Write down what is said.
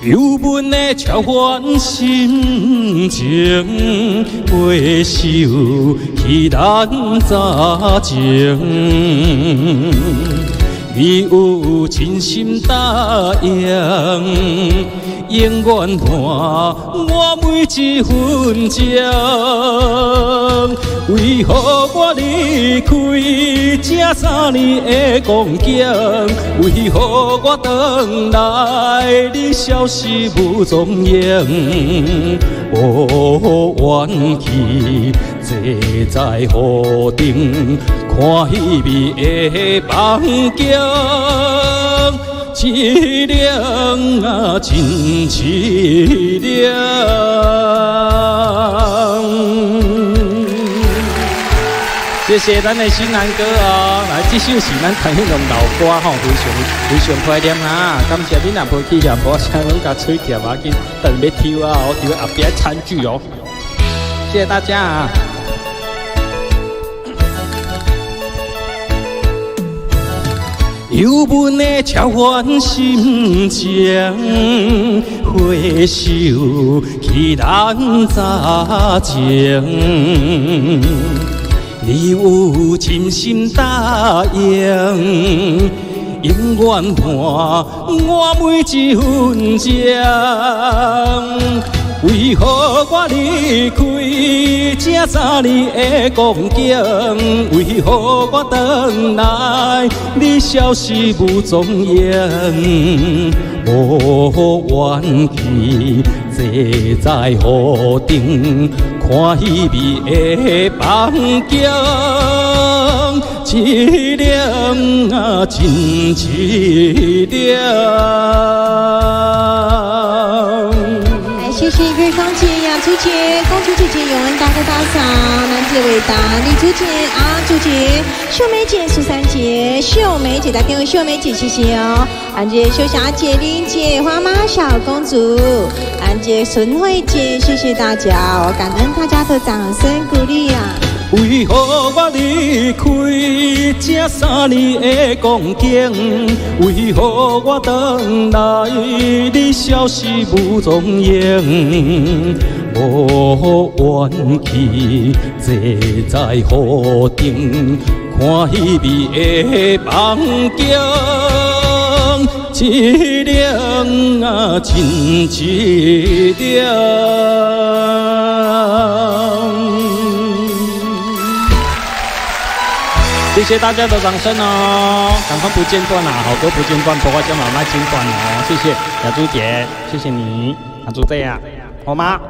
油溫的超凡心情，回首起咱早前，你有真心答應，永遠伴我每一分鐘。為何我離開這三年的光景？為何我轉來你消失無蹤影？無怨氣，坐在雨頂，看彼暝的夢境，淒涼啊，真淒涼。謝謝咱的新南哥哦，來，這首是咱陳興榮老歌吼，非常非常懷念啊！感謝你若無去念，無聲攏共喙甜啊，緊等欲抽啊，我抽後壁餐具哦。謝謝大家啊！油溫的超凡心情，回首起咱早前。你有真心答應，永遠伴我每一分鐘。為何我離開這三年的光景？為何我轉來你消失無蹤影？無怨氣，坐在雨頂，看彼暝的夢境，淒涼啊，真淒涼。來，謝謝瑞芳姐、雅珠姐、公主姐姐、永恩大哥大嫂、南姐偉達、麗珠姐、阿珠姐、秀美姐、蘇珊姐、秀美姐打電話，秀美姐，謝謝哦。安姐、秀霞姐、玲姐、花媽、小公主，安姐、孫慧姐，謝謝大家，我感恩大家的掌聲鼓勵啊！為何我離開這三年的光景？為何我轉來你消失無蹤影？無怨氣，坐在雨頂，看彼暝的夢境，淒涼啊，真淒涼。謝謝大家的掌聲哦！趕快不間斷啊，好歌不間斷，婆婆叫媽媽間斷哦！謝謝雅珠姐，謝謝你，雅珠姐啊，好嗎？